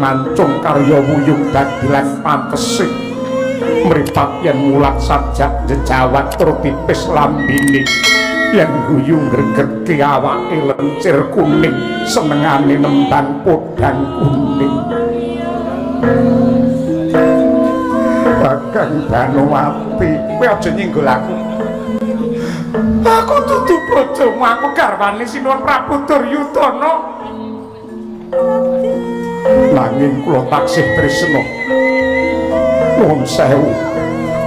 mancung karya wuyung dagelan pantese. Mripat yen mulat sajak jejawat tur tipis lambine. Yen guyu ngregetke awake lencir kuning, senengane nembang podang kuning. Kakang Banowati, kowe aja nyenggol aku. Aku dudu bojomu, aku garwane Sinuwun Prabu Duryudana. Nanging kula taksih tresna. Nuwun sewu.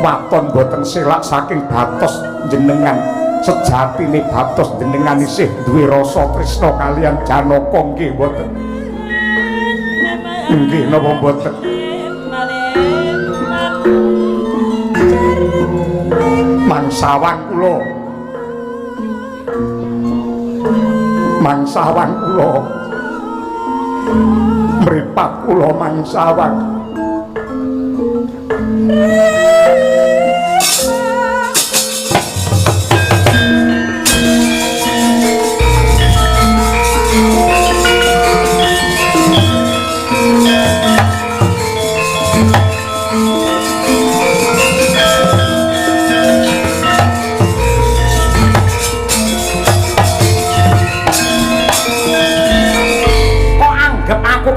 Waton boten selak saking batos jenengan. Sejatine batos jenengan isih duwe rasa tresna kalian Janaka nggih mboten? Nggih napa mboten? Mangsawang kula. Mangsawang kula. Mripat kula mangsawang.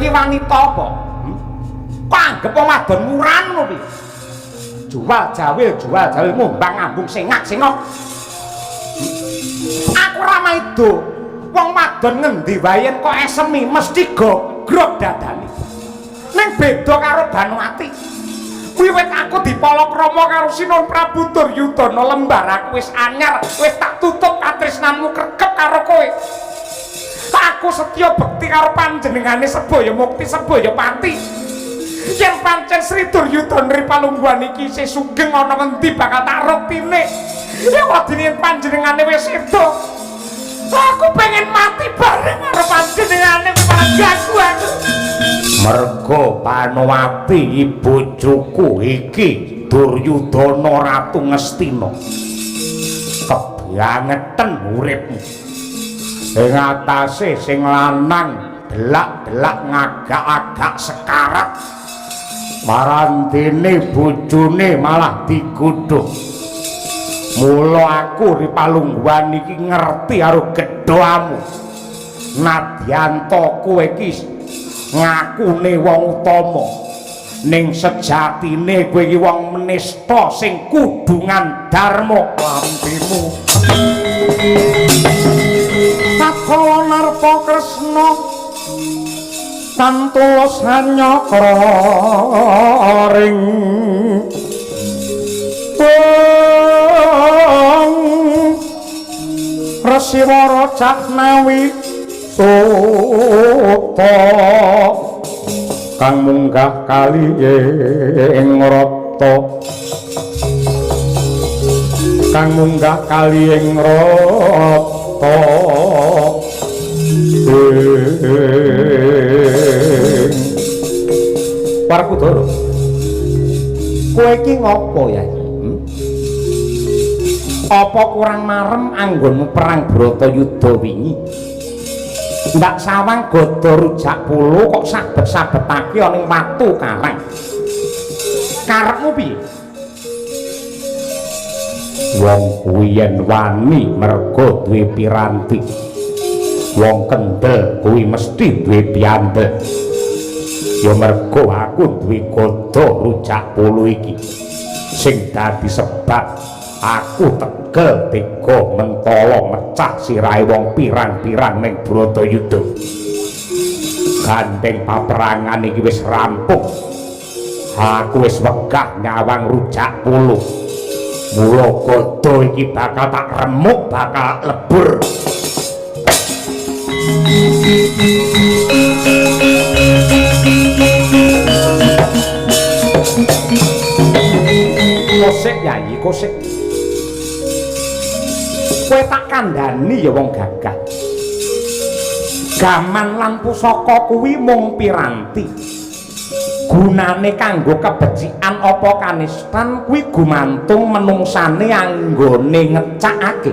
Wanita apa? Kok anggep wong wadon murahan ngono piye? Jual jawil ngumbang ngambung sengak-sengok. Aku ora maido. Wong wadon ngendi wae yen kok esemi mesti gogrok dadane. Ning beda karo Banowati. Wiwit aku dipalakrama karo Sinuwun Prabu Duryudana lembar aku wis anyar, wis tak tutup katresnanmu krekep karo kowe. Aku setya bekti karo panjenengane sebaya mukti sebaya pati. Yen pancen Sri Duryudana ripalungguhan iki isih sugeng ana ngendi bakal tak ruktine. Ya wedine yen panjenengane wis sedo. Aku pengen mati bareng karo panjenengane malah ganggu aku. Merga Banowati bojoku iki Duryudana Ratu Ngastina. Kebangeten uripmu. Ing atase sing lanang delak-delak ngagak-agak sekarat. Marandene bojone malah digodhog. Mula aku ripalungguhan iki ngerti karo gedhamu. Nadyan ta kowe iki ngakune wong utama, ning sejatine kowe iki wong menista sing kudungan dharma lambimu. Tatkala narpa Kresna tantulus hanyakra ring wong Resiwara Caknawi Suta kang munggah kali ing rata, kang munggah kali ing rata. Werkudara, kowe iki ngopo ya? Apa kurang marem anggonmu perang Bratayuda wingi? Ndak sawang gada rujak pulu kok sabet-sabetake ana ing watu karang. Karepmu piye? Wong kuwi yen wani merga duwe piranti. Wong kendel kuwi mesti duwe piandel. Ya merga aku duwe gada rujak pulu iki sing dadi sebab aku tegel tega mentala mecah sirahe wong pirang-pirang ning Bratayuda. Gandeng paperangan iki wis rampung. Aku wis wegah nyawang rujak pulu. Mula gada iki bakal tak remuk, bakal lebur. Kosek Yayi, kosek. Kowe tak kandhani ya wong gagah. Gaman lan pusaka kuwi mung piranti. Gunane kanggo kebecikan apa kanistan kuwi gumantung menungsane anggone ngecakake.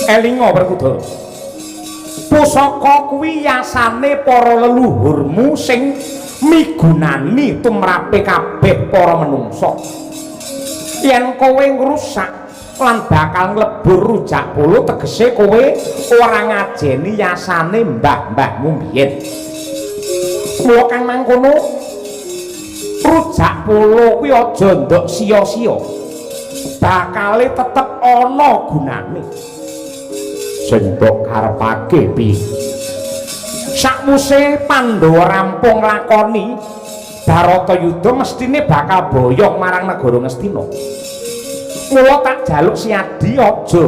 Elinga Werkudara. Pusaka kuwi yasane para leluhurmu sing migunani tumrape kabeh para menungsa. Yen kowe ngrusak lan bakal nglebur rujak polo tegese kowe ora ngajeni yasane mbah-mbahmu biyen. Mula kang mangkono rujak polo kuwi aja ndok sia-sia. Bakale tetep ana gunane. Sing mbok karepake piye? Sakwuse Pandhawa rampung lakoni Baratayuda mestine bakal boyong marang negara Ngastina. Mula tak jaluk Siadi aja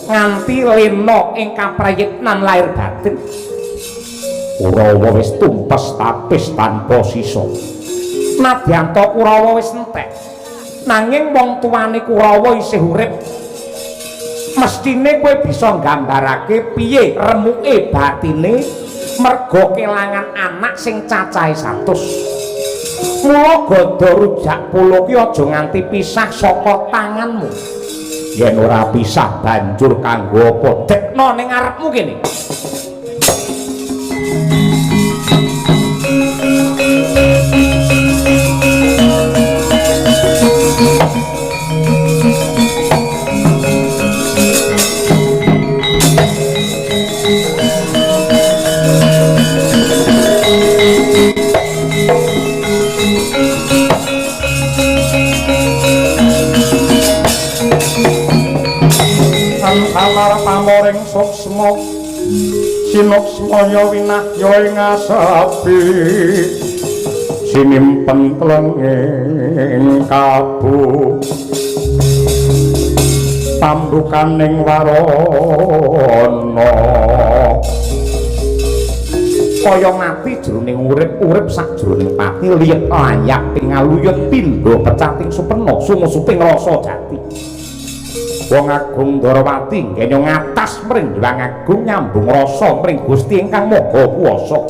nganti lena ing kaprayitnan lahir batin. Kurawa wis tumpes tapis tanpa sisa. Nadyanta Kurawa wis entek. Nanging wong tuane Kurawa isih urip. Mestine kowe bisa nggambarake piye remuke batine merga kelangan anak sing cacahe 100. Mula gada rujak polo ki aja nganti pisah saka tanganmu. Yen ora pisah banjur kanggo apa? Dekno ning ngarepmu kene. Salar pamoring suksma sinuksmaya winahya ing asepi sinimpen tlenging kabu pambukaning warana kaya mati jroning urip, urip sakjroning pati liyet layak pingaluyut pindha pecating supena sumusuping rasa jati. Wong Agung Ndarawati ngenyo ngatas mring Hyang Agung nyambung rasa mring Gusti ingkang Maha Kuwasa.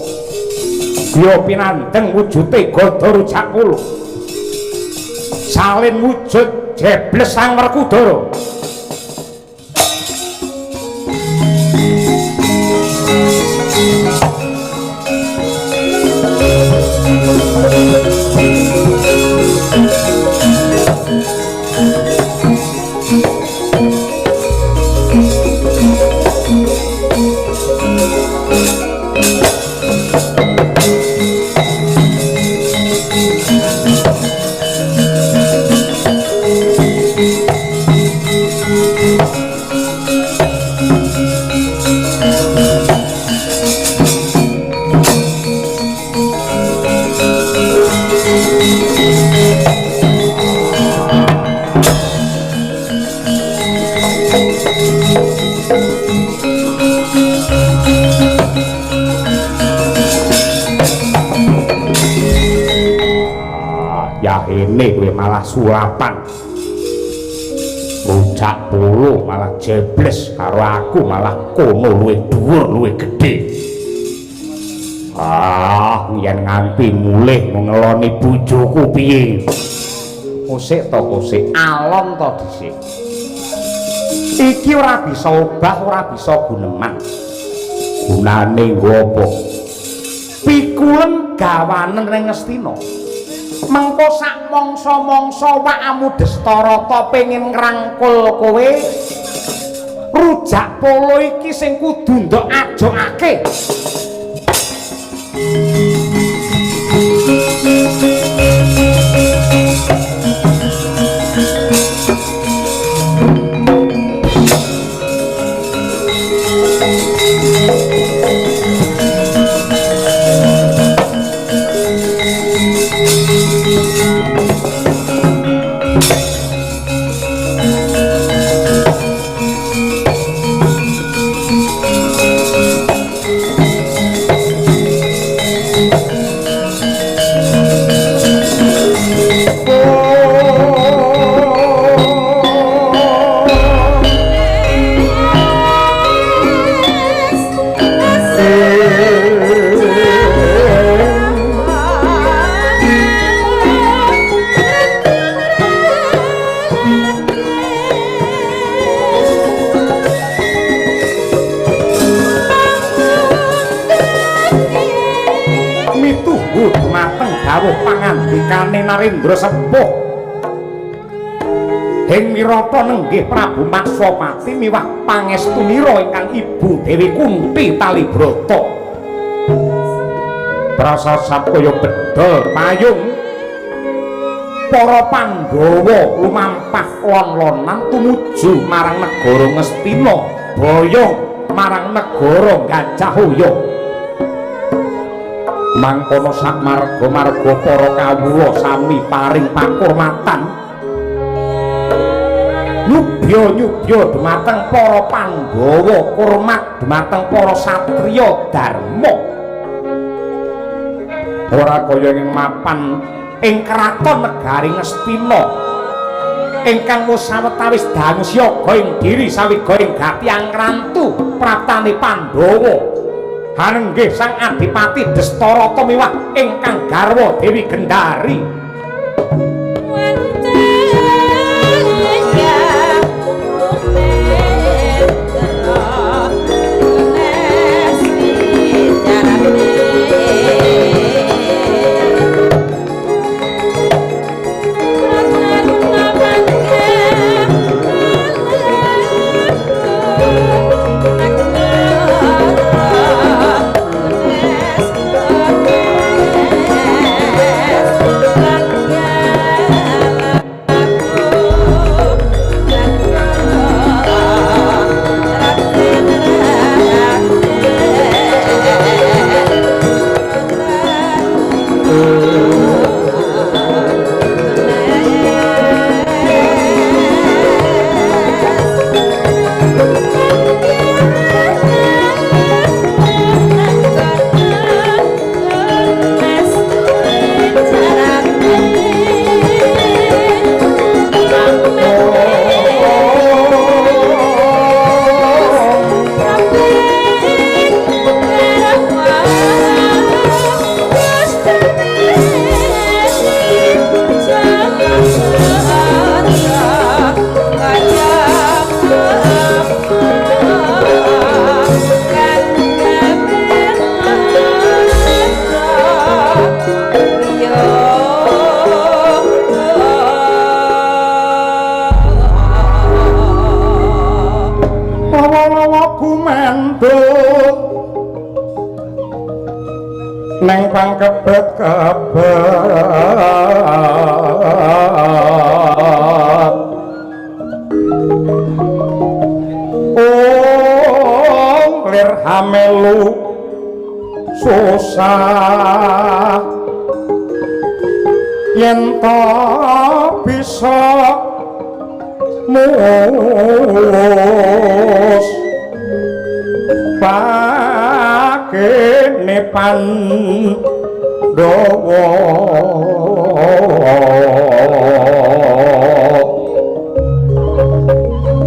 Griya pinandheng wujute gada rujak polo. Salin wujud jebles Sang Werkudara. Yahene kowe malah sulapan. Rujak polo malah jebles karo aku malah kono luwih dhuwur luwih gedhe. Ah, yen nganti mulih ngeloni bojoku piye? Kosek to kosek, alon to dhisik. Iki ora bisa obah, ora bisa guneman. Gunane nggo apa? Pikulen gawanen ning Ngastina. Mengko sak mangsa-mangsa wakmu Destarata pengin ngrangkul kowe, rujak polo iki sing kudu ndok ajokake. krungu dumateng dawuh pangandikane Narendra Sepuh. Ing mirata nenggih Prabu Matswapati miwah pangestunira ingkang Ibu Dewi Kunti Talibrata. Prasasap kaya bedol payung para Pandhawa lumampah lon-lonan tumuju marang negara Ngastina, boyong marang negara Gajahaya. Mangkono sak marga-marga para kawula sami paring pakurmatan nyubya-nyubya dumateng para Pandhawa, kurmat dumateng para satriya dharma. Ora kaya ing mapan ing kraton negari Ngastina ingkang wis sawetawis dangu siaga ing diri sawiga ing gati angrantu praptane Pandhawa. Hanenggih Sang Adipati Destarata miwah ingkang garwa Dewi Gendari. Neng pangkebet-kebet oh lir hamelu susah yen to bisa mus pakene Pandhawa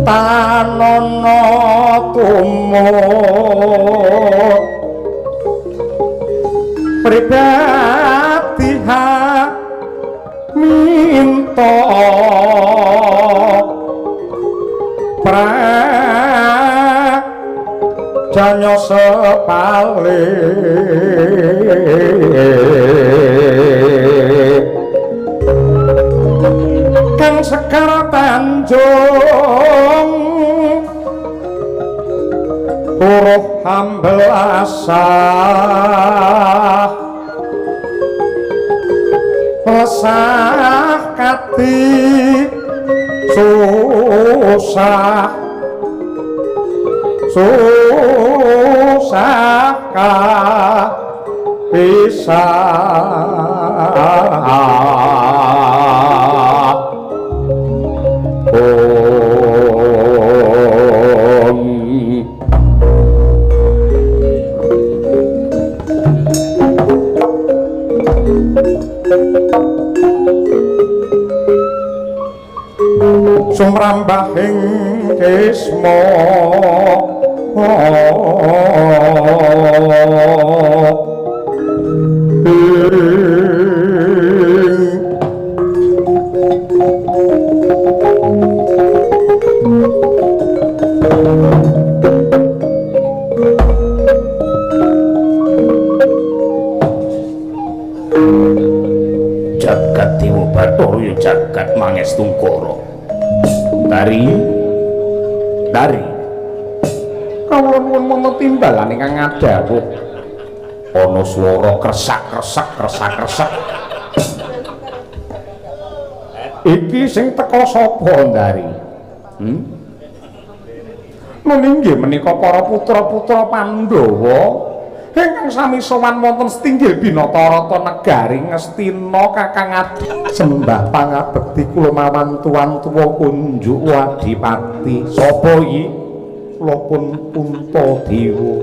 tanono tumut pribadi minta janyo sepale kang Sekar Tanjung huruf hambel asah resah kati susah susah bisa. Om sumrambahing kisma Jagat Dewa Bathara ya jagat Mangestungkara. Dari dari Kawula nuwun wonten timbalan ingkang ngadhawuh. Ana swara kresak-kresek kresak-kresek. Iki sing teka sapa, Ndari? Nun inggih menika para putra-putra Pandhawa ingkang sami sowan wonten setinggil Binatarata negari Ngastina. Kakang Adi, sembah pangabekti kula mawan tuan tuwa kunjuk adipati. Sapa iki? Kula pun Puntadewa.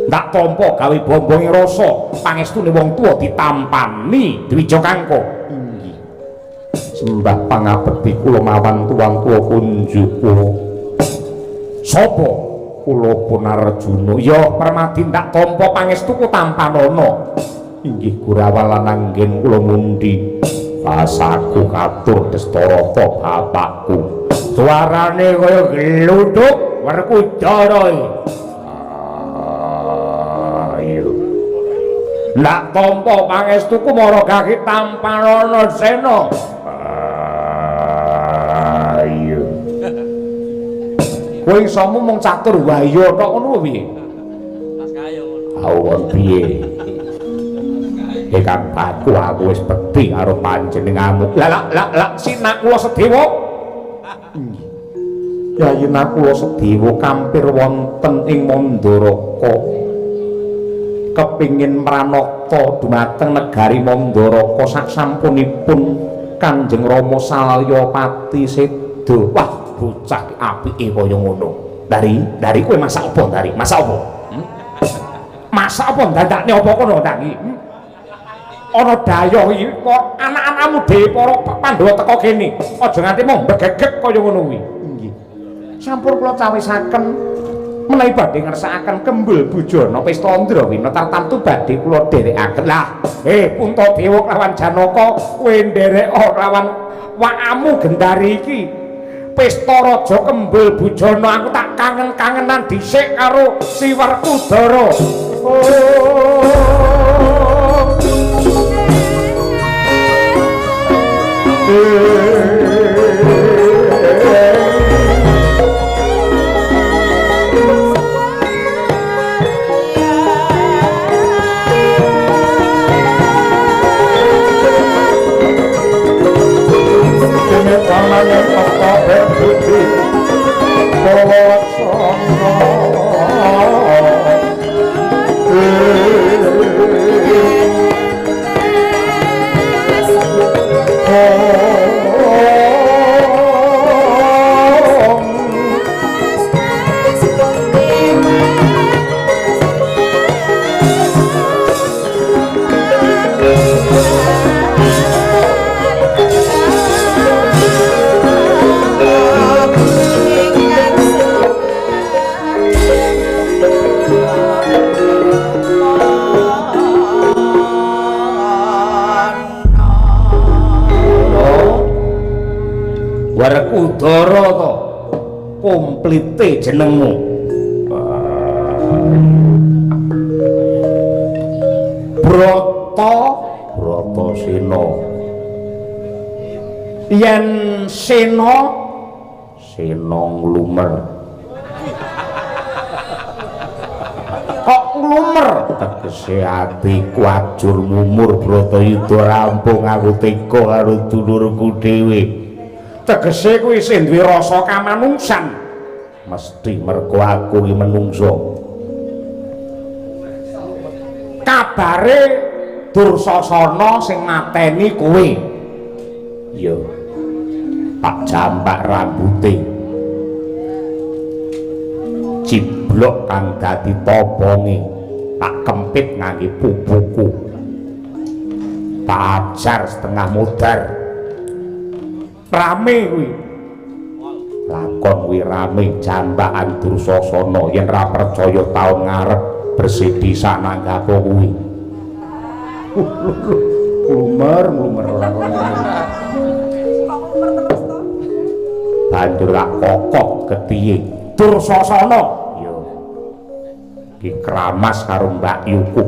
Ndak tampa gawe bombonge rasa, pangestune wong tuwa ditampani Dwija Kangka. Inggih. Sembah pangabekti kula mawan tuan tuwa kunjuk. Sapa? Kula pun Arjuna. Ya permadi ndak tampa pangestuku tampanana. Inggih Gurawa lan anggen kula mundi. Basaku katur Destarata bapakku. Suarane kaya gluduk Werkudara. Ayo. Ndak tampa pangestuku mara gaki tampanana Sena. Ayo. Kowe isomu mung catur waya tok ngono piye? Awon piye? Ingkang baku aku wis bekti karo panjenenganmu. Lah lah lah lah sinak kula Sedewa. Yayi Nakula Sedewa kampir wonten ing Mandaraka. Kepingin mranata dumateng negari Mandaraka sasampunipun Kanjeng Rama Salyapati seda. Wah, bocah apike kaya ngono. Dari, dari kowe masak apa, Dari? Masak apa? Masak apa dandakne apa kono, Dari? Ana dayoh iki kok anak-anakmu dhewe para Pandhawa teka kene. Aja nganti mung mbegegeg kaya ngono kuwi. Inggih. Sampun kula cawisaken menawi badhe ngersakaken kembul bujana pesta Andrawina tartamtu badhe kula dherekaken. Lah, Puntadewa kelawan Janaka kowe nderek kelawan wakamu Gendari iki. Pesta Raja Kembul Bujana aku tak kangen-kangenan dhisik karo si Werkudara. Oh. Werkudara to komplite jenengmu. Brata Bratasena. Yen Sena Sena nglumer. Kok nglumer? Tegese atiku ajur mumur Bratayuda rampung aku tega karo dulurku dhewe. Tegese kuwi isih duwe rasa kamanungsan. Mesti mergo aku iki menungso. Kabare Dursasana sing mateni kowe. Ya. Pak jambak rambute. Ciblok kang dadi toponge. Tak kempit ngangge pupuku. Tak ajar setengah modar. Rame kuwi. Lakon kuwi rame jambakan Dursasana yen ra percaya taun ngarep bersih desa nanggapo kuwi. Lumer-lumer ora kono. Banjur tak kokok getihe Dursasana. Ya. Ki kramas karo Mbak Yuku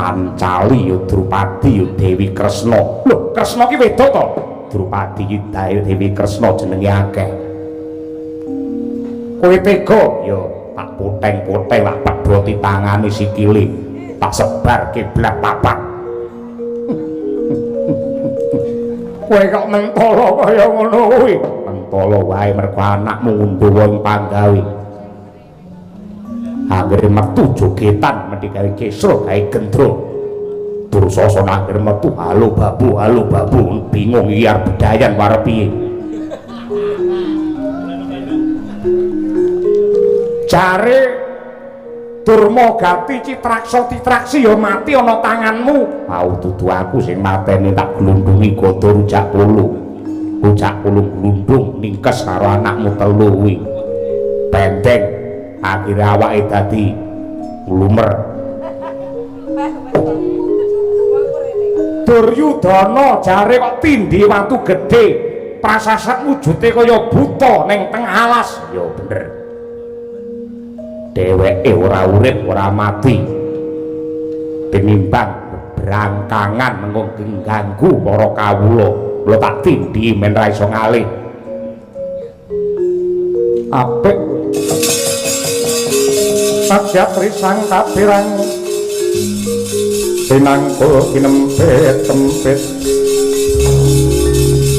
Pancali ya Drupadi ya Dewi Kresna. Lho, Kresna ki wedok to? Drupadi ki Dewi Kresna jenenge akeh. Kowe tega? Ya tak poteng-poteng, tak pedhoti tangane sikile, tak sebar kiblat papat. Kowe kok mentolo kaya ngono kuwi? Mentolo wae mergo anakmu ngundhuwa ing panggawe. Anggere metu jogetan mesti gawe kisruh, gawe gendro. Dursasana anggere metu halo babu bingung iki arep bedayan arep piye. Jare Durma Gati Citraksa Citraksi ya mati ana tanganmu. Mau dudu aku sing mateni, tak glundungi gada rujak pulu. Rujak pulu glundung ningkes karo anakmu telu kuwi. Benteng akhire awake dadi lumer. Duryudana jare kok tindhi watu gedhe, prasasat wujude kaya buta ning tengah alas. Ya bener. Dheweke ora urip ora mati. Tinimbang brangkangan mengko ganggu para kawula, kula tak tindhi men ra iso ngalih. Apik. Sadyatri sang kapirang tinangkul kinempit-tempit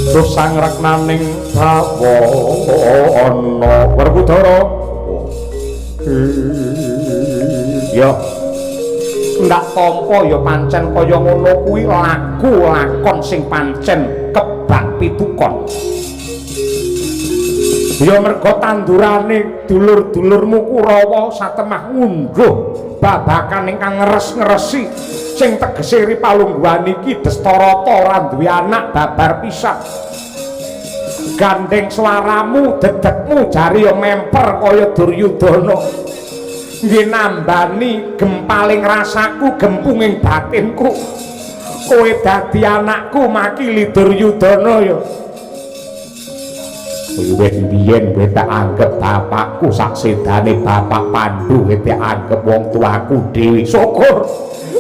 terus sang reknaning bawana. Werkudara ya ndak tampa ya pancen kaya ngono kuwi laku lakon sing pancen kebak pitukon. Ya mergo tandurane dulur-dulurmu Kurawa satemah ngunduh babakan ingkang ngres-ngresi sing tegese ri palungguhan iki Destarata ora duwe anak babar pisan. Gandeng suaramu dedekmu jare ya memper kaya Duryudana. Nggih nambani gempaling rasaku gempunging batinku. Kowe dadi anakku makili Duryudana ya. Wiwit biyen kowe tak anggep bapakku sak sedane Bapak Pandu, kowe tak anggep wong tuaku dhewe. Syukur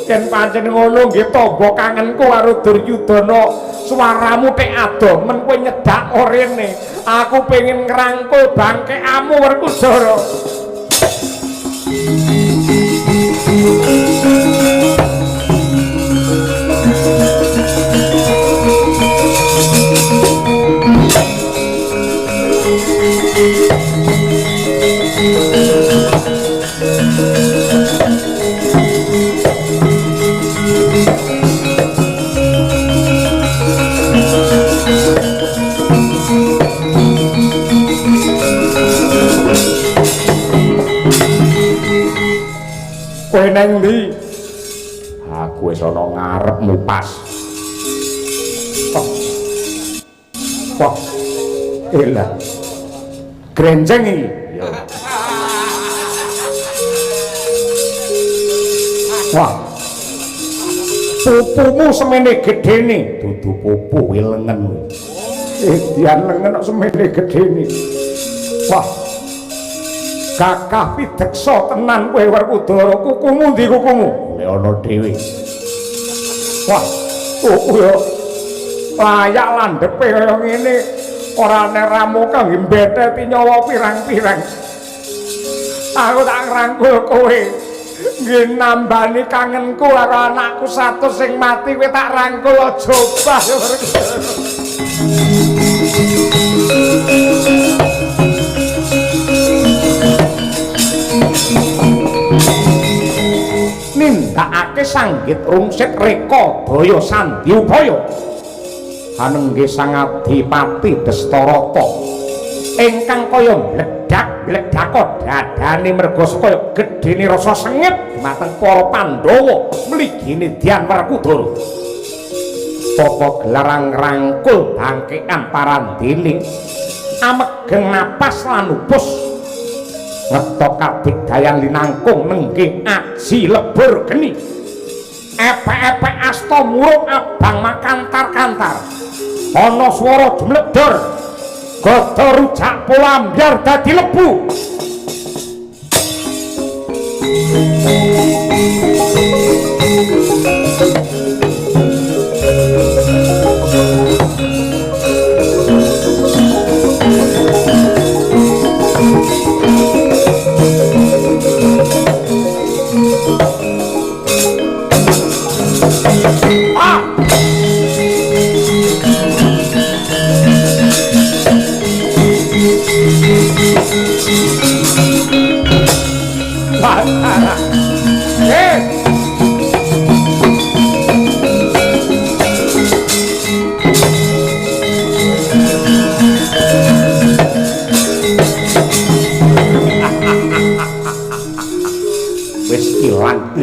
yen pancen ngono nggih tamba kangenku karo Duryudana. Suaramu tek adoh men kowe nyedak orene. Aku pengin ngrangkul bangkekamu Werkudara. Kowe nang ndi? Aku wis ana ngarepmu pas. Wah. Wah. Elah. Grenjeng iki. Ya. Wah. Pupumu semene gedene. Dudu pupu kuwi lengen. Edian lengen kok semene gedene. Wah. Gagah pideksa tenan kowe Werkudara. Kukumu ndi kukumu? Le ana dhewe. Wah, kuku yo layak landhepe kaya ngene. Ora ana ramu kangge mbetheti nyawa pirang-pirang. Aku tak ngrangkul kowe. Nggih nambani kangenku karo anakku satu sing mati kowe tak rangkul aja obah Werkudara. Nindakake sanggit rungsit reka daya sandiupaya anengge Sang Adipati Destarata ingkang kaya mledhak-mledhaka dadane merga kaya gedene rasa sengit dumateng para Pandhawa mligine Dyan Werkudara. Tata gelarang rangkul bangkekan parandene amegeng napas lan upus ngetok kadigdayan linangkung nenggih aji lebur geni. Epek-epek asta murub abang makantar-kantar. Ana swara jumledor gada rujak polambyar dadi lebu.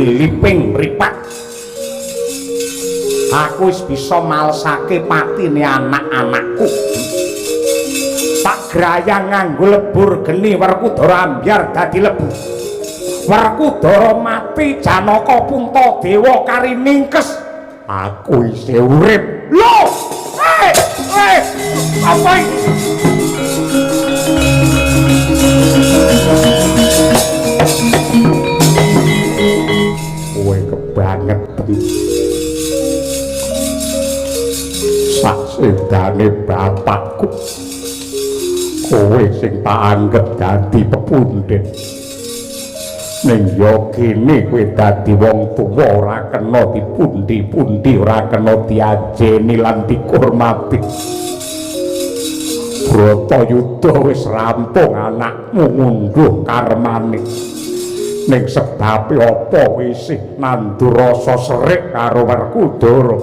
Liping mripat. Aku wis bisa malesake patine anak-anakku. Tak grayang nganggo lebur geni Werkudara ambyar dadi lebu. Werkudara mati Janaka Puntadewa kari ningkes. Aku isih urip. Lho! Apa iki? Kowe kebangetan. Saksedane bapakku, kowe sing tak anggep dadi pepundhen. Ning ya kene kowe dadi wong tuwa ora kena dipundi-pundi, ora kena diajeni lan dikurmati. Bratayuda wis rampung anakmu ngunduh karmane. Ning sebabe apa isih nandur rasa serik karo Werkudara?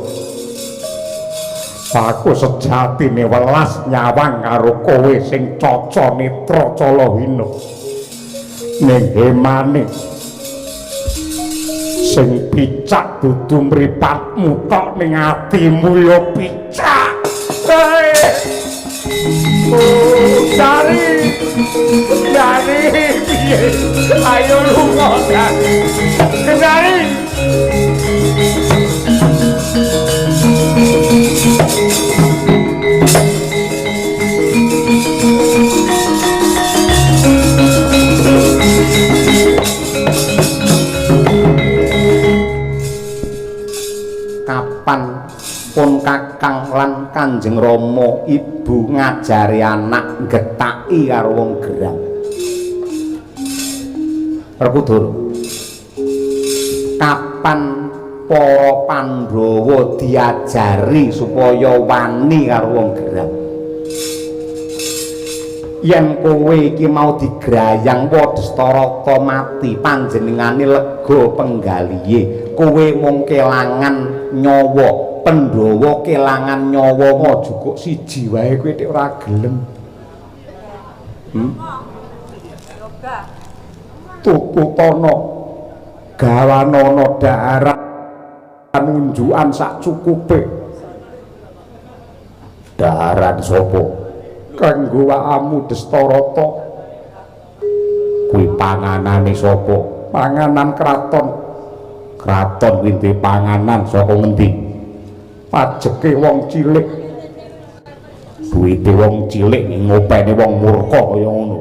Aku sejatine welas nyawang karo kowe sing caca netra calahina. Ning hemane sing picak dudu mripatmu tok, ning atimu ya picak. Oh, Dari, Dari, piye? Ayo lunga, Dari. Dari. Kapan pun kakang lan Kanjeng Rama ibu ngajari anak ngetaki karo wong gerang. Werkudara, kapan para Pandhawa diajari supaya wani karo wong gerang? Yen kowe iki mau digrayang Wedhastarata mati, panjenengane lega penggalihe. Kowe mung kelangan nyawa, Pandhawa kelangan nyawa mau jukuk siji wae kowe tek ora gelem. Tututana gawanana daharan unjukan sak cukupe. Daharan sapa? Kanggo awakmu Destarata. Kuwi panganane sapa? Panganan kraton. Kraton kuwi duwe panganan saka ngendi? Pajeke wong cilik. Duwite wong cilik ngopeni wong murka kaya ngono.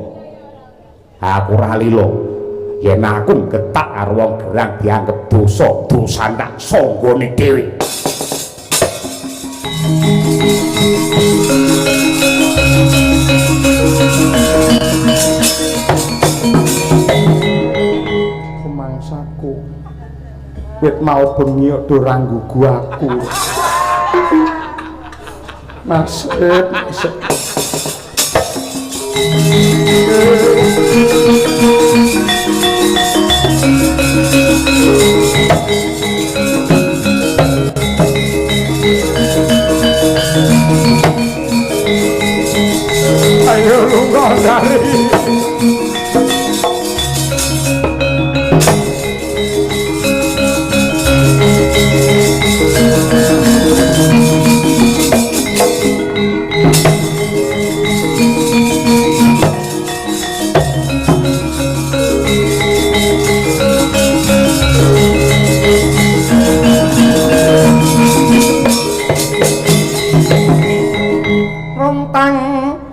Aku ora lila. Yen aku getak karo wong gerang dianggep dosa, dosa tak sanggone dhewe. Pemangsaku wit mau bengi ora nggugu aku. Nasib, nasib. Ayo lunga dari.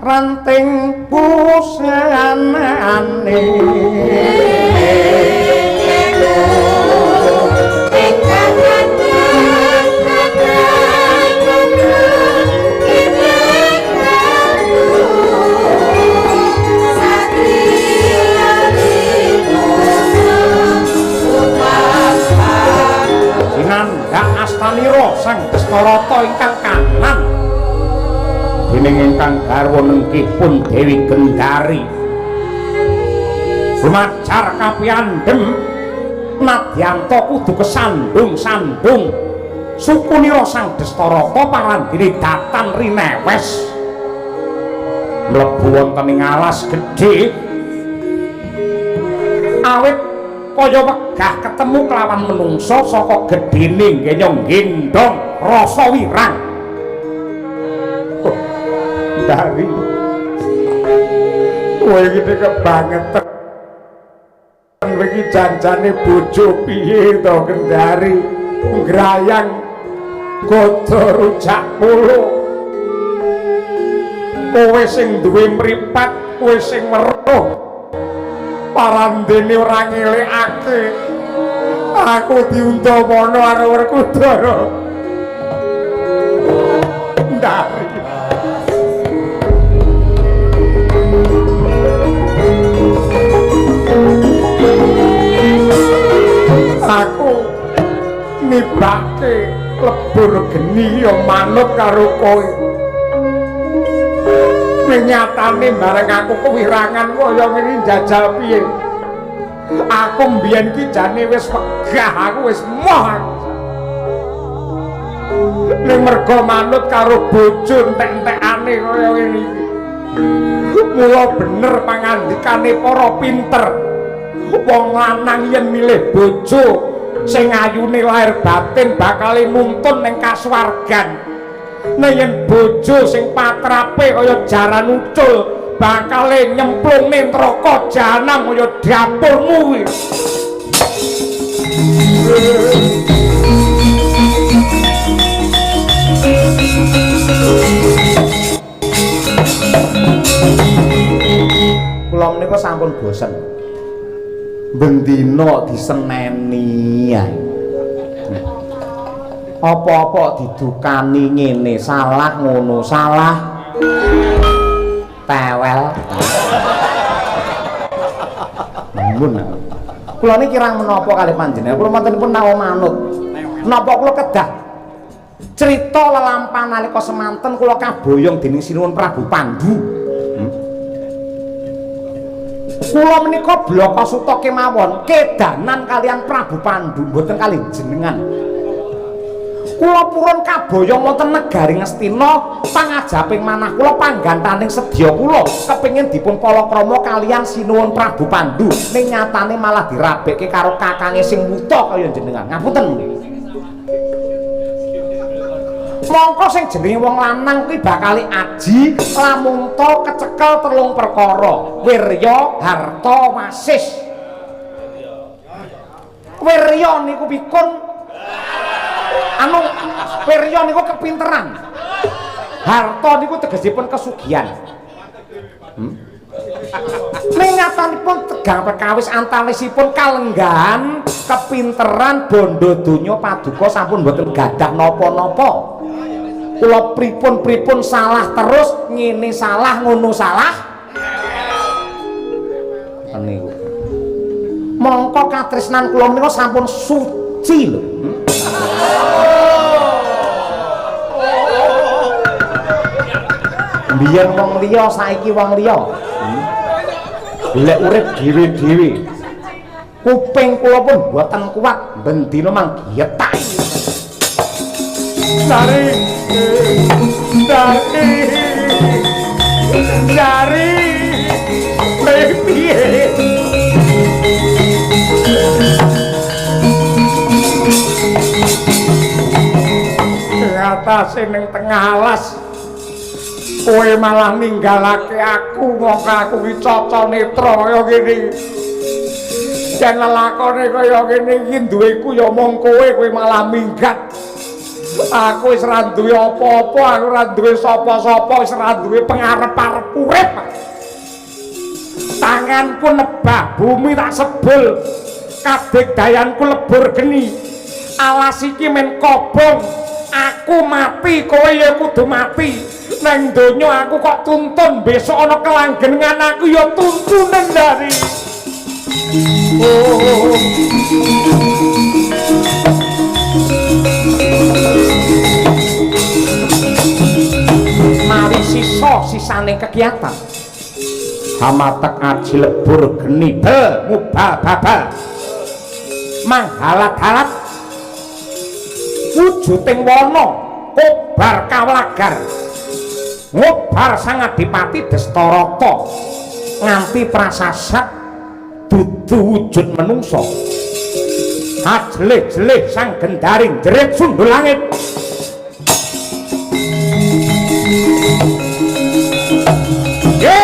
Ranting pusanane. Destarata ingkang kanan dening ingkang garwa nengkipun Dewi Gendari. Lumajar kapiyandhem nadyanta kudu kesandung-sandung sukunira Sang Destarata parandene datan rinewes mlebu wonten ing alas gedhe awit kaya wegah ketemu kelawan menungsa saka gedhene ngenyong gendong rasa wirang. Oh, Dari kowe iki kebangetan iki janjane bojo piye to Gendari ngrayang godho rujak polo. Kowe sing duwe mripat, kowe sing weruh parandene ora ngelekake aku diuntamana karo Werkudara. Ndari aku nibake lebur geni ya manut karo kowe. Nyatane bareng aku kewirangan kaya ngene njajal piye. Aku mbiyen ki jane wis wegah, aku wis moh. Ning mergo manut karo bojo entek-entekane kaya ngene iki. Mula bener pangandikane para pinter. Wong lanang yen milih bojo sing ayune lahir batin bakal nuntun ning kasuwargan. Nek yen bojo sing patrape kaya jaran ucul bakale nyemplung ning neraka jahanam kaya dapurmu kuwi. Kula menika sampun bosen. Bendina diseneni ae. Apa-apa didukani ngene, salah ngono, salah. Tewel. Mun. Kula niki kirang menapa kalih panjenengan. Kula mantenipun nawa manut. Napa kula kedah crita lelampahan nalika semanten kula kaboyong dening Sinuwun Prabu Pandu. Kula menika blaka suta kemawon kedanan kalian Prabu Pandu mboten kalih jenengan. Kula purun kaboyong wonten negari Ngastina pangajaping manah kula panggantaning sedya kula kepengin dipun palakrama kalian Sinuwun Prabu Pandu ning nyatane malah dirabekke karo kakange sing wuta kaya jenengan. Ngapunten. Mongko sing jenenge wong lanang kuwi bakal aji lamun ta kecekel telung perkara: wirya, harta, wasis. Wirya niku pikun anu wirya niku kepinteran. Harta niku tegesipun kesugihan. Ning nyatanipun tegang perkawis antawisipun kalenggahan, kepinteran, bondo donya paduka sampun mboten gadah napa-napa. Kula pripun-pripun salah terus, ngene salah, ngono salah. Niku. Mongko katresnan kula menika sampun suci lho. Biyen wong liya saiki wong liya. Golek urip dhewe-dhewe. Kuping kula pun mboten kuat bendina mang getak. Dari dari dari piye? Atase ning tengah alas kowe malah ninggalake aku, mongko aku iki caca netra kaya ngene. Yen lelakone kaya ngene iki duweku ya mung kowe, kowe malah minggat. Aku wis ora duwe apa-apa, aku ora duwe sapa-sapa, wis ora duwe pengarep-arep urip. Tanganku nebah bumi tak sebul, kadigdayanku lebur geni. Alas iki men kobong, aku mati kowe ya kudu mati. Nang donya aku kok tuntun, besok ana kelanggengan aku ya tuntunen dari. Oh. pisaning kegiatan. Hamatek aji lebur geni bel mubal babal manghalat-halat wujuding wana kobar kawlagar ngobar Sang Adipati Destarata nganti prasasat dudu wujud menungsa. Ajelih-jelih sang gendaring jerit sundul langit. Ye!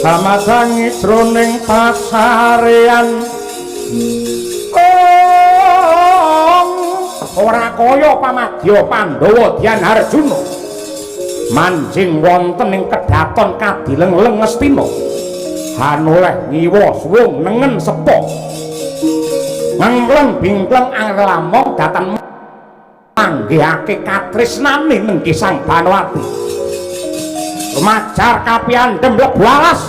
Hamadangi jroning pasarean ora kaya pamadya Pandhawa Dyan Arjuna manjing wonten ing kedaton Kadileng-leng Ngastina hanoleh ngiwa suwung nengen sepo ngengleng bingkleng anglamong datan manggihake katresnane nenggih Sang Banowati. Rumajar kapiandhem mlebu alas.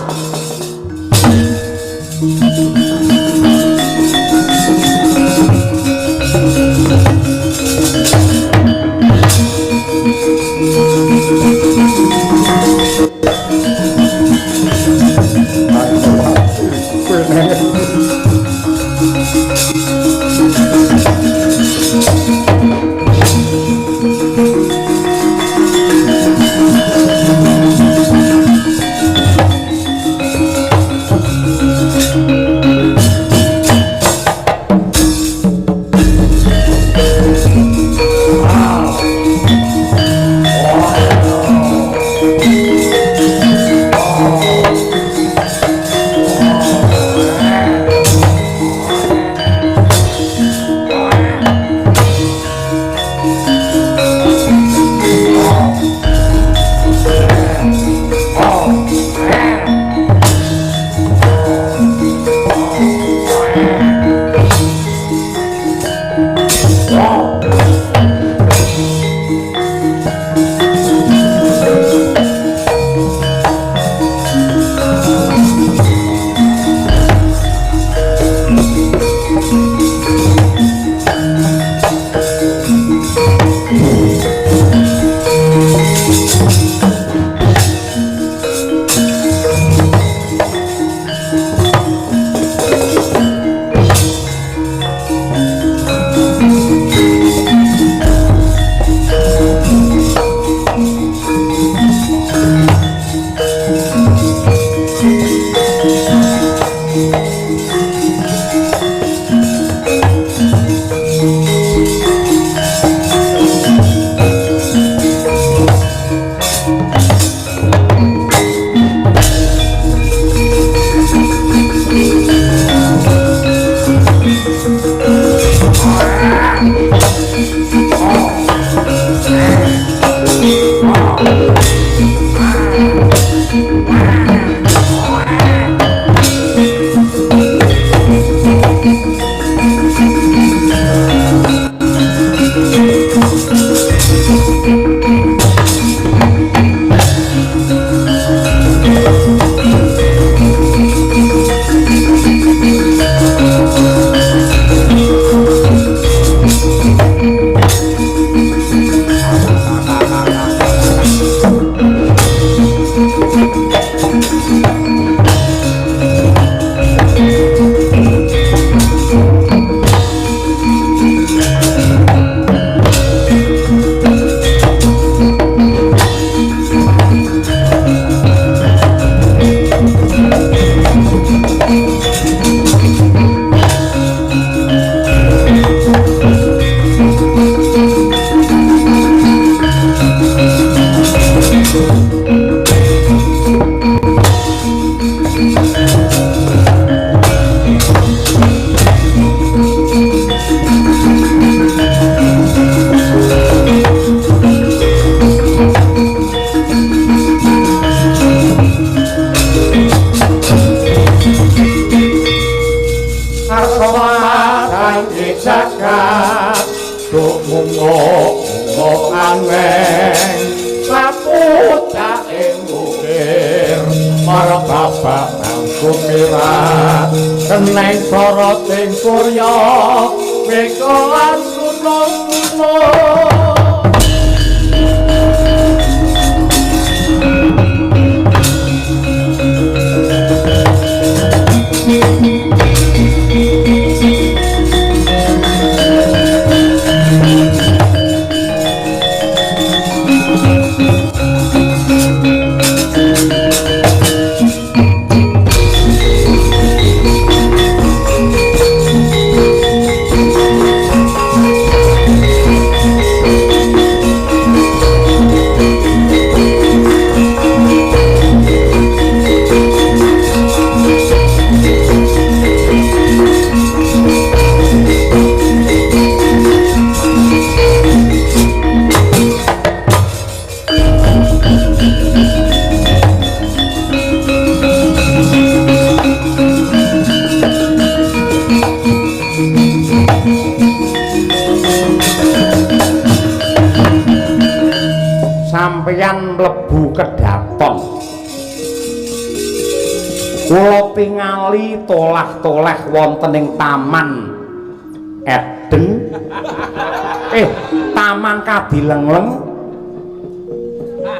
Aneng sapucake ngukir marang bapak sumirat keneng soroting surya meka lan gunung-gunung. Sampeyan mlebu kedaton, kula tingali tolah-toleh wonten ing Taman Eden, Taman Kadilengleng.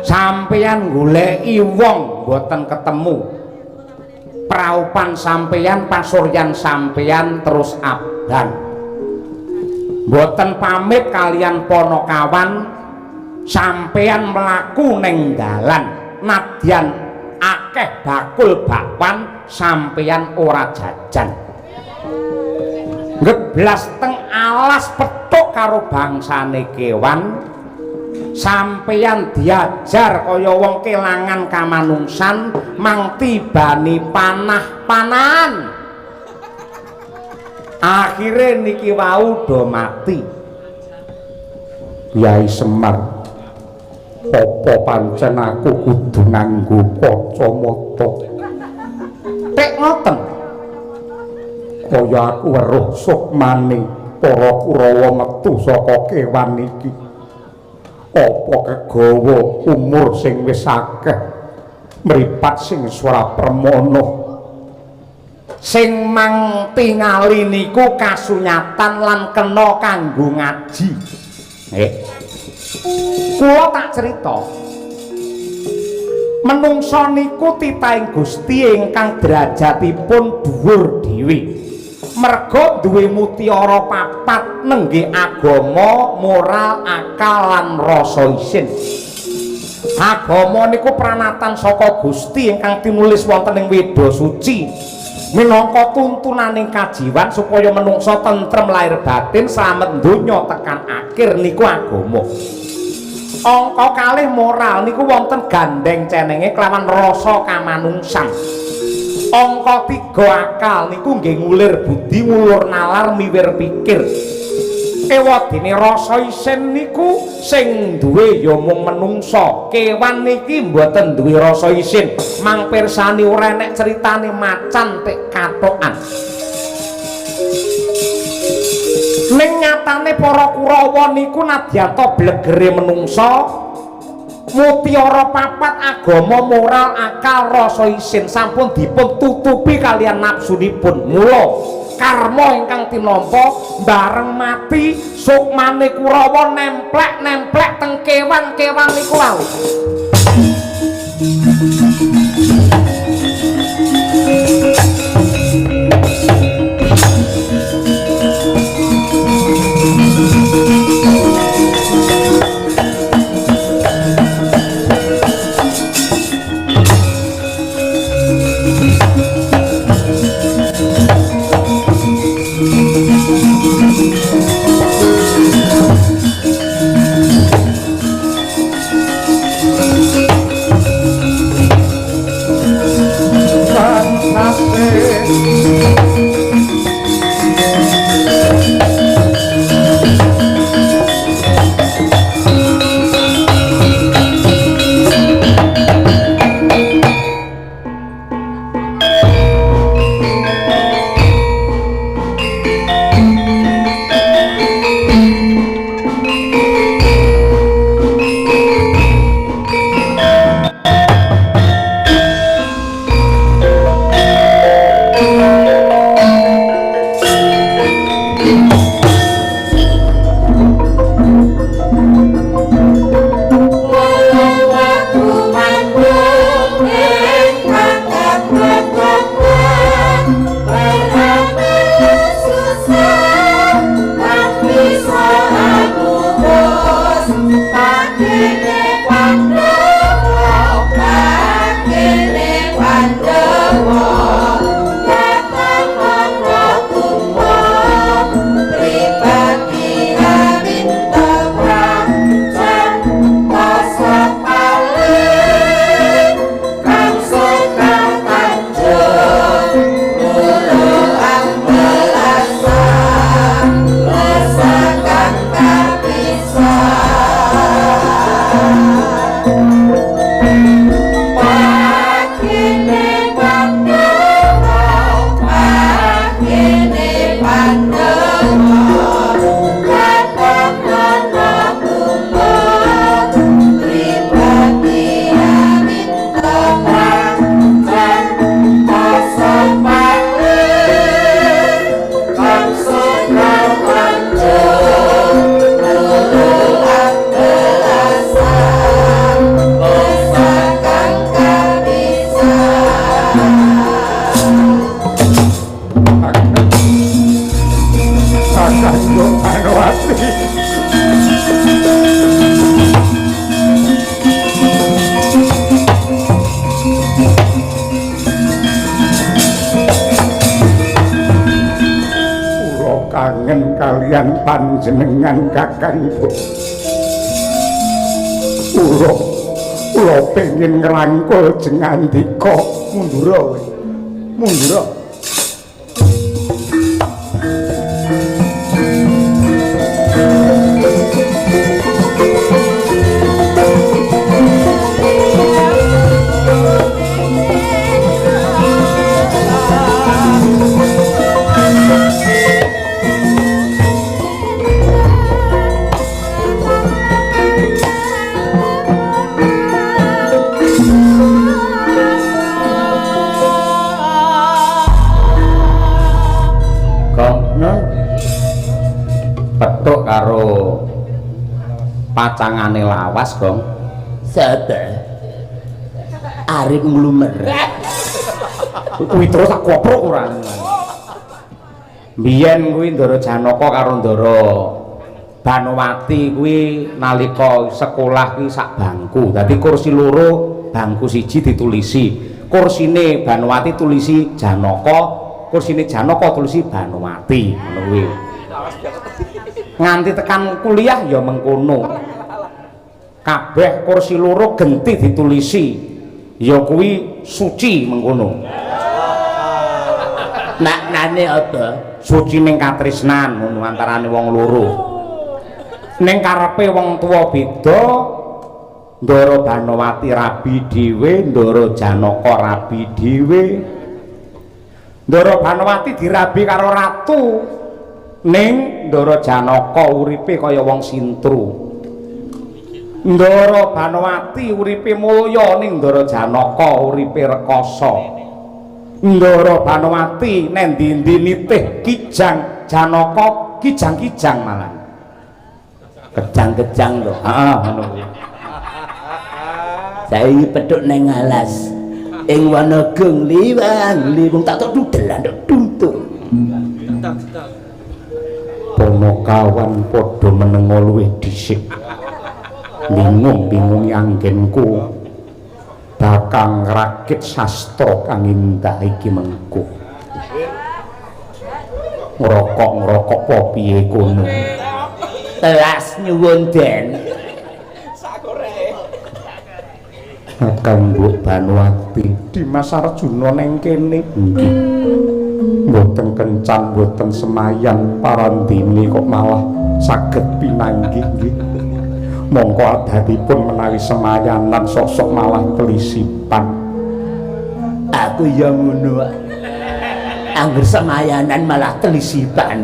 Sampeyan goleki wong mboten ketemu. Praupan sampeyan, pasuryan sampeyan terus abang. Mboten pamit kalian ponokawan. Sampeyan mlaku ning dalan nadyan akeh bakul bakwan sampeyan ora jajan. Ngeblas teng alas petuk karo bangsane kewan. Sampeyan diajar kaya wong kelangan kamanungsan mang tibani panah-panahan. Akhire niki wau do mati. Kyai Semar, apa pancen aku kudu nganggo kacamata? Tek ngoten. Kaya aku weruh sukmane para Kurawa metu saka kewan iki. Apa kegawa umur sing wis akeh, mripat sing ora permana. Sing mang tingali niku kasunyatan lan kena kanggo ngaji. Kula tak cerita. Menungsa niku titahing Gusti ingkang derajatipun dhuwur dhewe. Merga duwe mutiara papat nenggih agama, moral, akal lan rasa isin. Agama niku pranatan saka Gusti ingkang tinulis wonten ing Weda Suci. Minangka tuntunaning kajiwan supaya menungsa tentrem lahir batin, slamet donya tekan akhir niku agama. Angka kalih moral niku wonten gandeng cenenge kelawan rasa kamanungsan. Angka 3 akal niku nggih ngulir budi, ngulur nalar, miwir pikir. Ewadene rasa isin niku sing duwe ya mung menungsa. Kewan niki mboten duwe rasa isin. Mang pirsani ora enek critane macan tek kathokan. Ning nyatane para Kurawa niku nadyanta blegere menungsa, mutiara papat agama, moral, akal, rasa isin sampun dipun tutupi kalian nafsunipun. Mula karma ingkang tinampa bareng mati sukmane Kurawa nemplek-nemplek teng kewan-kewan niku wau. Kangen kalian panjenengan Kakang Bu. Kula pengin ngrangkul jengandika. Mundura kowe. Mundura. Petuk karo pacangane lawas, Gong. Sapa? Arif nglumer. Kuwi terus tak koprok ora. Biyen kuwi Ndara Janaka karo Ndara Banowati kuwi nalika sekolah kuwi sak bangku. Dadi kursi loro, bangku siji ditulisi. Kursine Banowati tulisi Janaka, kursine Janaka tulisi Banowati, ngono kuwi. Nganti tekan kuliah ya mengkono. Kabeh kursi loro genti ditulisi. Ya kuwi suci mengkono. Maknane apa? Suci ning katresnan ngono antarane wong loro. Ning karepe wong tuwa beda, Ndara Banowati rabi dhewe, Ndara Janaka rabi dhewe. Ndara Banowati dirabi karo ratu. Ning Ndara Janaka uripe kaya wong sintru. Ndara Banowati uripe mulya, ning Ndara Janaka uripe rekasa. Ndara Banowati nendi-endi nitih kijang, Janaka kijang-kijang malah. Kejang-kejang lho. Heeh, ngono kuwi. Saiki petuk nang alas. Ing wana gong liwang liwung tak tok dudelan tok tuntuk. Ponokawan padha menengo luwih dhisik. Bingung-bingung anggenku bakal ngrakit sastra kang indah iki mengko. Ngrokok-ngrokok apa piye kono? Telas nyuwun den. Kakang Mbok Banowati Dimas Arjuna neng kene. Nggih. Mboten kencan, mboten semayan parandene kok malah saged pinanggih nggih. Mongko adatipun menawi semayanan sosok malah telisipan. Aku ya ngono. Angger semayanan malah telisipan.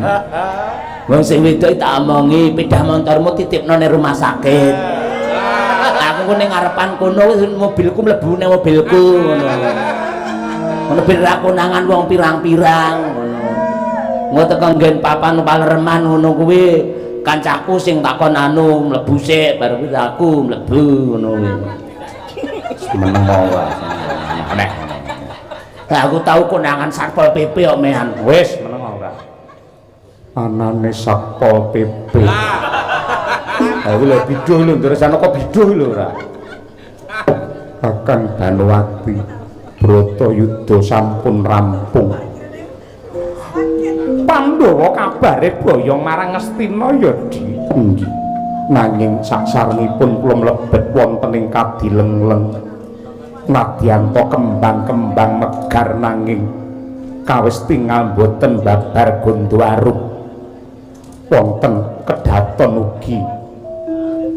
Wong sing wedok tak omongi, sepeda motormu titipno ning rumah sakit. Aku ning ngarepan kono mobilku mlebu ning mobilku ngono. Ngono ben ra konangan wong pirang-pirang ngono. Engko teko nggen papan palereman ngono kuwi kancaku sing takon anu mlebu sik bar kuwi aku mlebu ngono kuwi. Meneng wae. Aneh. Lah aku tau konangan Satpol PP kok mehan. Wis meneng ora. Anane Satpol PP. Ha kuwi lho biduh lho Ndara Janaka biduh lho ora. Kakang Banowati. Bratayuda sampun rampung. Pandhawa kabare boyong marang Ngastina ya, Di. Nggih. Nanging saksarnipun kula mlebet wonten ing kadilengleng. Nadyanta kembang-kembang megar nanging kawis tingal boten babar gondo arum. Wonten kedaton ugi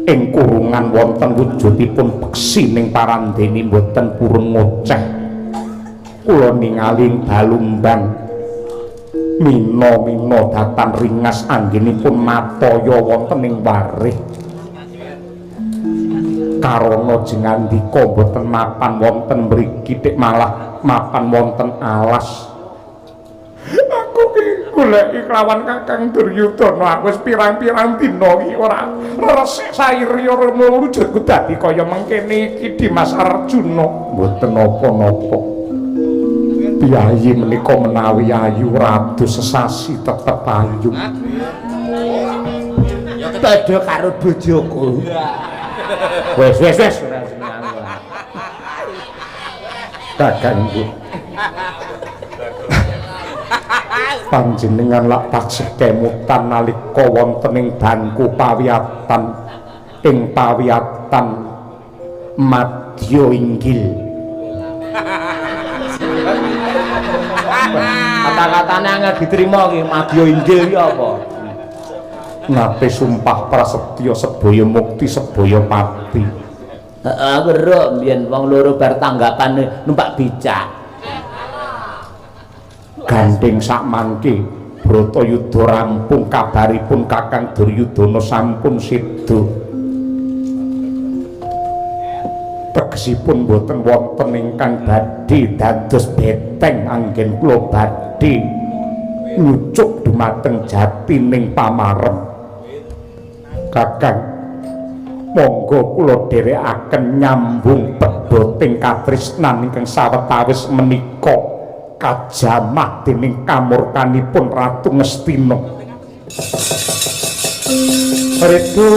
ing kurungan wonten wujudipun peksi ning parandene boten purun ngoceh. Kula ningali balumbang mina-mina datan ringas anggenipun mataya wonten ing warih. Karana jengandika boten mapan wonten mriki tik malah mapan wonten alas. Aku ki goleki kelawan Kakang Duryudana, aku wis pirang-pirang dina iki ora resik sairi ora wujudku dadi kaya mengkene iki Dimas Arjuna. Mboten napa-napa. Piyayi menika menawi ayu radu sesasi tetep ayu. Padha karo bojoku. Wes wes wes. Kakangku. Panjenengan lak taksih kemutan nalika wonten ing bangku pawiyatan ing pawiyatan madya inggil. Kata-katane angel diterima iki madya inggil iki apa? Nate sumpah prasetya sebaya mukti sebaya pati. Heeh, weruh mbiyen wong loro bar tanggapane numpak becak. Gandeng sakmangke Bratayuda rampung kabaripun Kakang Duryudana sampun seda. Tegesipun boten wonten ingkang badhe dados beteng anggen kula badhe nyucuk dumateng jatining pamarem. Kakang, monggo kula dherekaken nyambung pedoting katresnan ingkang sawetawis menika kajamah dening kamurkanipun Ratu Ngastina. Ritu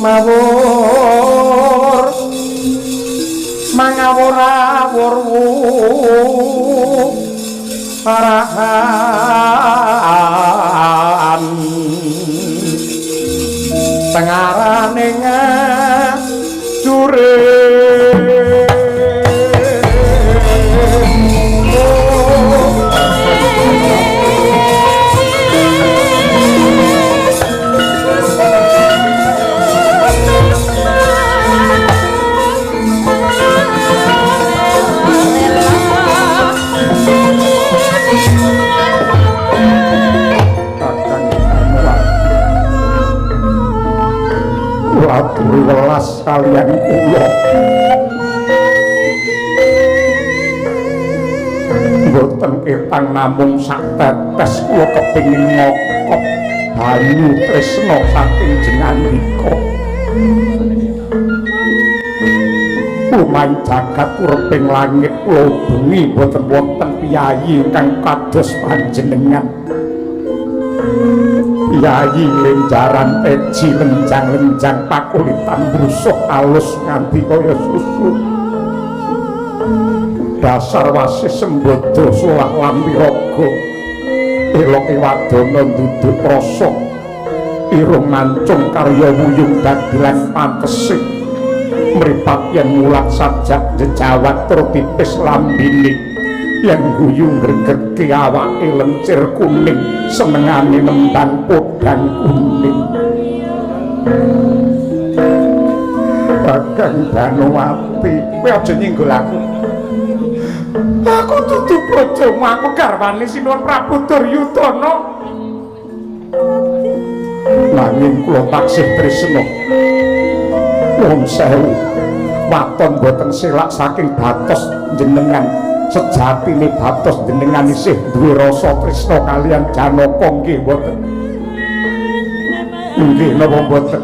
mawur mangawur-awur parahan tengarane ngajure. Aturi welas kaliyan kula. Mboten ketang namung sak tetes kula kepengin ngokop banyu tresna saking jengandika. Lumayi jagat urping langit kula bengi mboten wonten piyayi ingkang kados panjenengan. Piyayi lenjaran teji lenjang-lenjang pakulitan brusuh alus nganti kaya susu. Dasar wasis sembodo solah lan wiraga. Eloke wadana nduduk rasa. Irung mancung karya wuyung dagelan pantese. Mripat yen mulat sajak jejawat tur tipis lambine. Yen guyu ngregetke awake lencir kuning senengane nembang podang kuning. Kakang Banowati, kowe aja nyinggol aku. Aku dudu bojomu, aku garwane Sinuwun Prabu Duryudana. Nanging kula taksih tresna. Nuwun sewu, waton boten selak saking batos jenengan. Sejatine batos jenengan isih duwe rasa tresna kaliyan Janaka nggih mboten? Nggih napa mboten?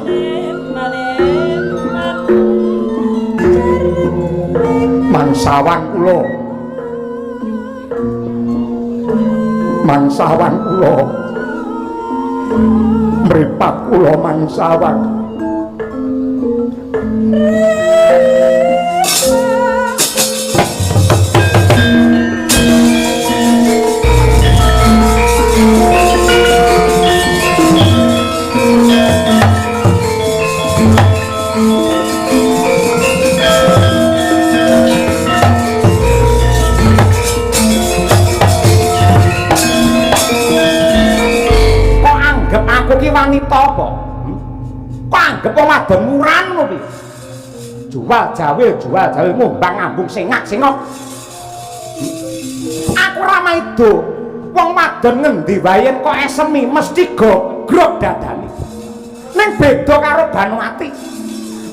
Mangsawang kula. Mangsawang kula. Mripat kula mangsawang. wanita apa? Kok anggep wong wadon murahan ngono piye? Jual jawil ngumbang ngambung sengak-sengok. Aku ora maido. Wong wadon ngendi wae yen kok esemi mesti gogrok dadane. Ning beda karo Banowati.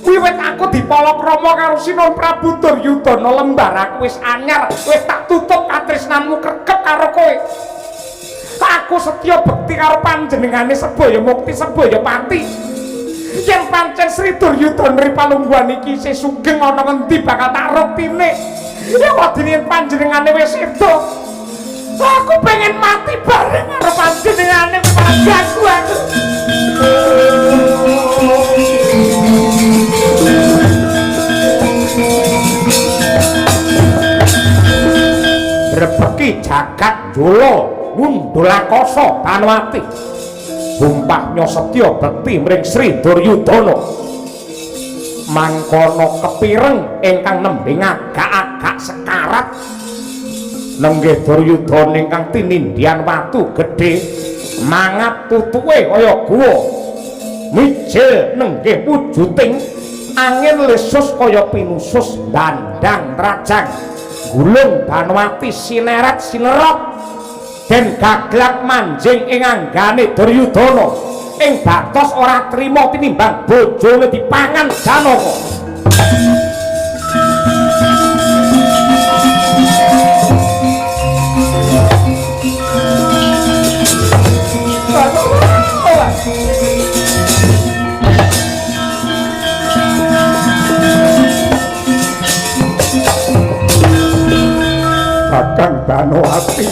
Wiwit aku dipalakrama karo Sinuwun Prabu Duryudana lembar aku wis anyar, wis tak tutup katresnanmu krekep karo kowe. Aku setya bekti karo panjenengane sebaya mukti sebaya pati. Yen pancen Sri Duryudana ri palungguhan iki isih sugeng ana ngendi bakal tak rektine. Ya wedine panjenengane wis sedo. Aku pengen mati bareng karo panjenengane pagaku aku. Rebeki jagat jolo ngundul akasa Banowati. Sumpahnya setya bekti mring Sri Duryudana. Mangkono kepireng ingkang nembe ngagak-agak sekarat. Nenggih Duryudana ingkang tinindhian watu gedhe mangap tutuke kaya guwa. Mijil nenggih wujuding angin lesus kaya pinusus dandang trajang. Gulung Banowati sineret sinerot den gaglak manjing ing anggane Duryudana ing batos ora trima tinimbang bojone dipangan Janaka. Kakang Banowati.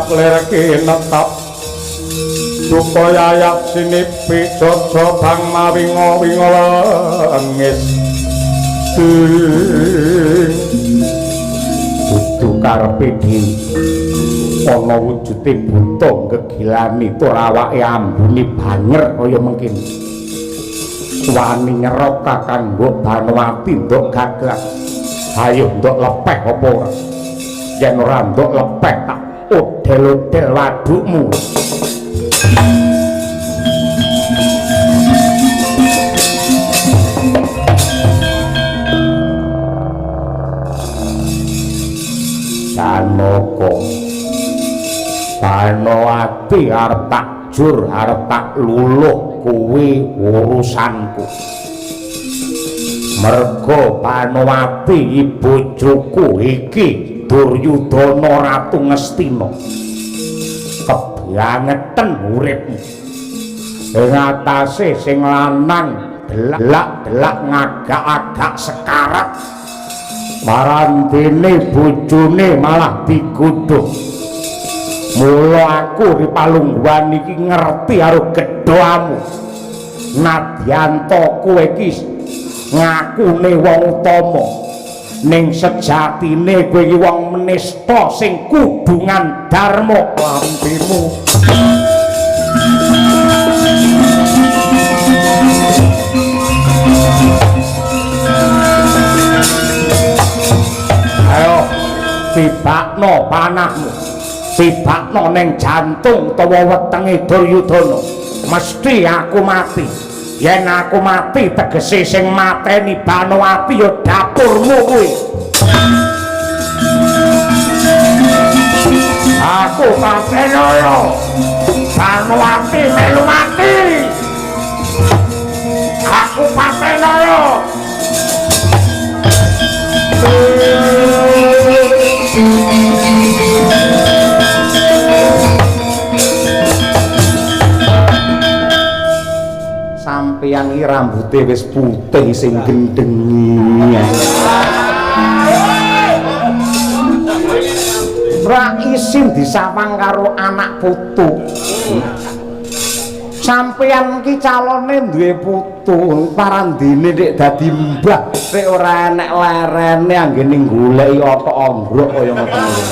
Lerke netap supaya ayak sinipi jojo bang mawingo wingo lengis dudu karepe dhewe ana wujude buta gegilani tur awake ambune banger kaya mengkene wani nyerot kakang mbok Banowati nduk gaglak ayo nduk lepeh apa ora yen ora nduk lepeh tak odel-odel wadukmu. Janaka Banowati arep tak jur arep tak luluh kuwi urusanku. Merga Banowati bojoku iki Duryudana Ratu Ngastina kebangeten uripmu. Ing atase sing lanang delak-delak ngagak-agak sekarat marandene bojone malah digodhog. Mula aku ri palungguhan iki ngerti karo gedhamu. Nadyan ta kowe iki ngakune wong utama, ning sejatine kowe iki wong menista sing kudungan dharma lambimu. Ayo tibakno panahmu, tibakno ning jantung utawa wetenge Duryudana. Mesti aku mati. Yen aku mati tegese sing mateni Banowati ya dapurmu kuwi. Aku patenono Banowati melu mati. Aku patenono. Nganti rambute wis putih sing gendhengi. Ra isin disawang karo anak putu. Sampeyan ki calone duwe putu, parandene nek dadi mbah nek ora enek lerene anggene goleki otok ombrok kaya ngoten niku.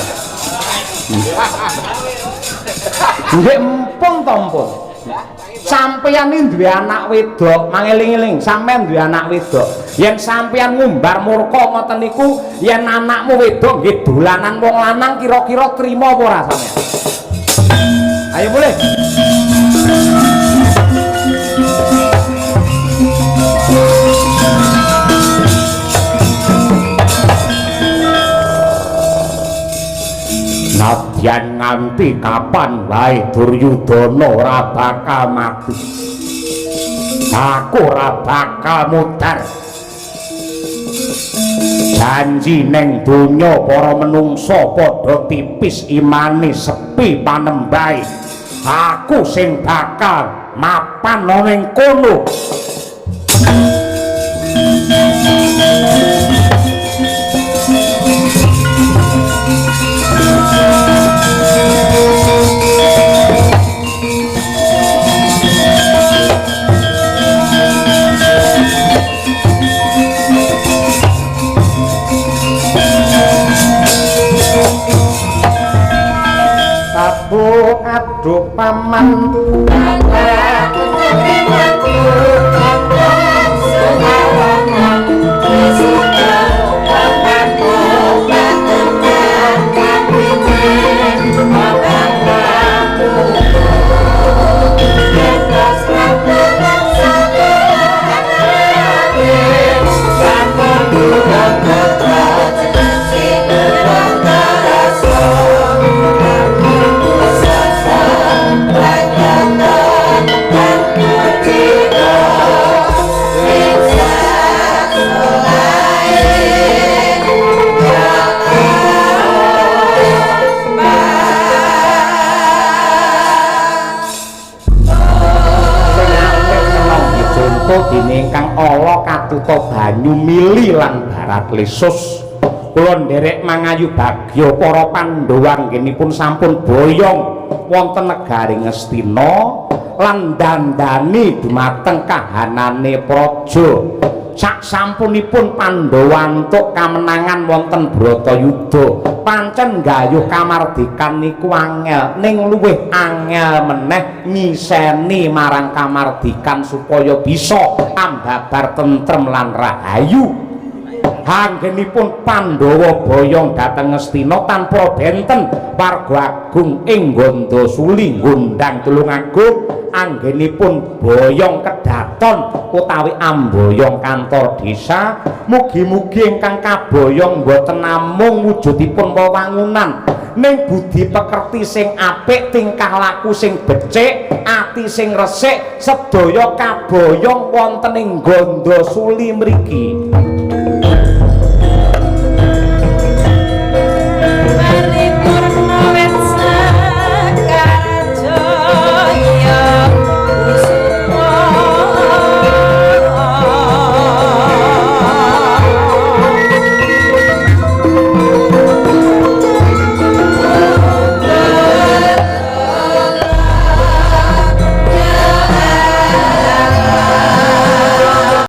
Nggih empun to empun. Sampeyan iki duwe anak wedok, mangeling-eling sampeyan duwe anak wedok. Yen sampeyan ngumbar murka ngoten niku, yen anakmu wedok nggih dolanan wong lanang kira-kira trima apa ora sampeyan? Ayo boleh. Nadyan nganti kapan wae Duryudana ora bakal mati. Aku ora bakal mudhar. Janji neng donya para menungsa padha tipis imane sepi panembahe. Aku sing bakal mapan ning kono. Aduh paman dene ingkang ala katuta banyu mili lan barat lesus. Kula nderek mangayu bagya para Pandhawa anggenipun sampun boyong wonten negari Ngastina lan dandani dumateng kahanane praja. Sak sampunipun Pandhawa entuk kamenangan wonten Bratayuda, pancen gayuh kamardikan niku angel, ning luwih angel meneh ngiseni marang kamardikan supaya bisa ambabar tentrem lan rahayu. Anggenipun Pandhawa boyong dhateng Ngastina tanpa benten warga agung ing Gandasuli ngundang Tulungagung. Anggenipun boyong kedaton utawi amboyong kantor desa, mugi-mugi ingkang kaboyong mboten namung wujudipun wewangunan, ning budi pekerti sing apik, tingkah laku sing becik, ati sing resik, sedaya kaboyong wonten ing Gandasuli mriki.